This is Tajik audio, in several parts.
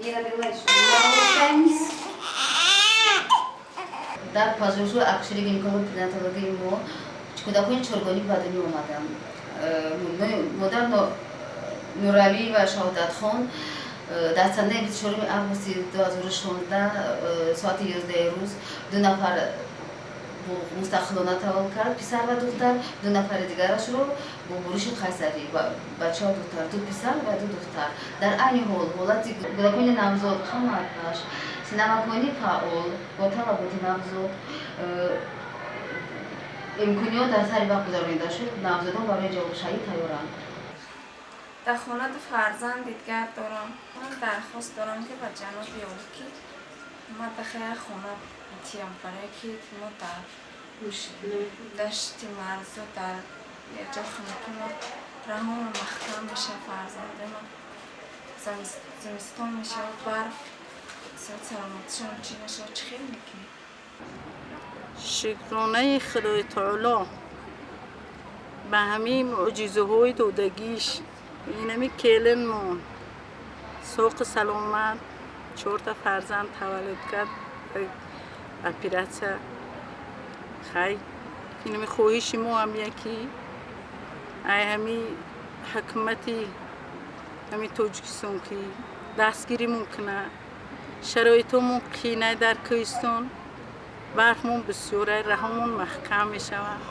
Не родилась. No thanks. Дар пажӯҳишҳои акушерӣ гинекологи перинатологии мо кӯдакони чоргонӣ ба дунё омаданд. Модар Нуралиева Шаҳодатхон дар санаи 24 августи 2016 соати 11 рӯз ду нафар мустақилона таваллуд кард, писар ва духтар, ду нафари дигарашро бо буриши қайсарӣ, бачао духтар, ду писар ва ду духтар. Дар айни ҳол ҳолати кӯдакони навзод қамаркаш, синамаконӣ фаъол, бо талаботи навзод имкониёт дар сари вақт гузаронида шуд. Навзодон барои ҷавобшавӣ тайёранд. Дар хона ду фарзанди дигар дорам. Ман дархост дорам, ки ба ҷаноби олӣ, ки ма дахая хона тиям, барое ки мо дар дашти марзу дар якҷо хона, ки мо раҳомо маҳкам мешавад, фарзандаи ма зимистон мешавад, барф, саломатишон чӣ нашавад, чӣ хел мекунем? Шукронаи Худои таоло ба ҳамаи мӯъҷизаҳои додагиш. Инами келинмон соқу саломат чорта фарзанд таваллуд кард, оператсия. Хай, инами хоҳиши мо ҳам яки ай ҳами ҳукумати ҳами Тоҷикистон, ки дастгиримон кунад. Шароитомон қийнай, дар кӯҳистон барфмон бисёрай, раҳомон маҳкам мешавад.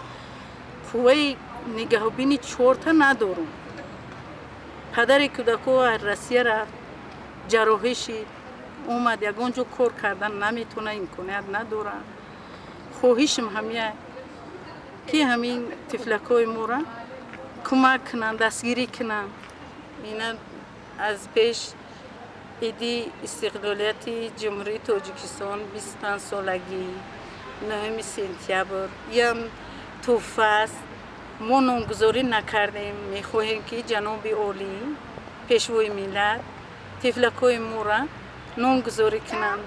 Қувваи нигаҳбини чорта надорум. Падари кӯдако аз Россия рафт, ҷарроҳӣ шид, омад, ягон ҷо кор кардан наметавона, имконият надорад. Хоҳишам ҳамия, ки ҳамин тифлакҳои моро кӯмак кунанд, дастгирӣ кунанд. Ина аз пеш иди истиқлолияти Ҷумҳурии Тоҷикистон, 25-солагӣ, 9 сентябр, иам тӯҳфа аст. Мо номгузорӣ накардем. Мехоҳем, ки ҷаноби олӣ, Пешвои миллат, тифлакҳои моро номгузорӣ кунанд.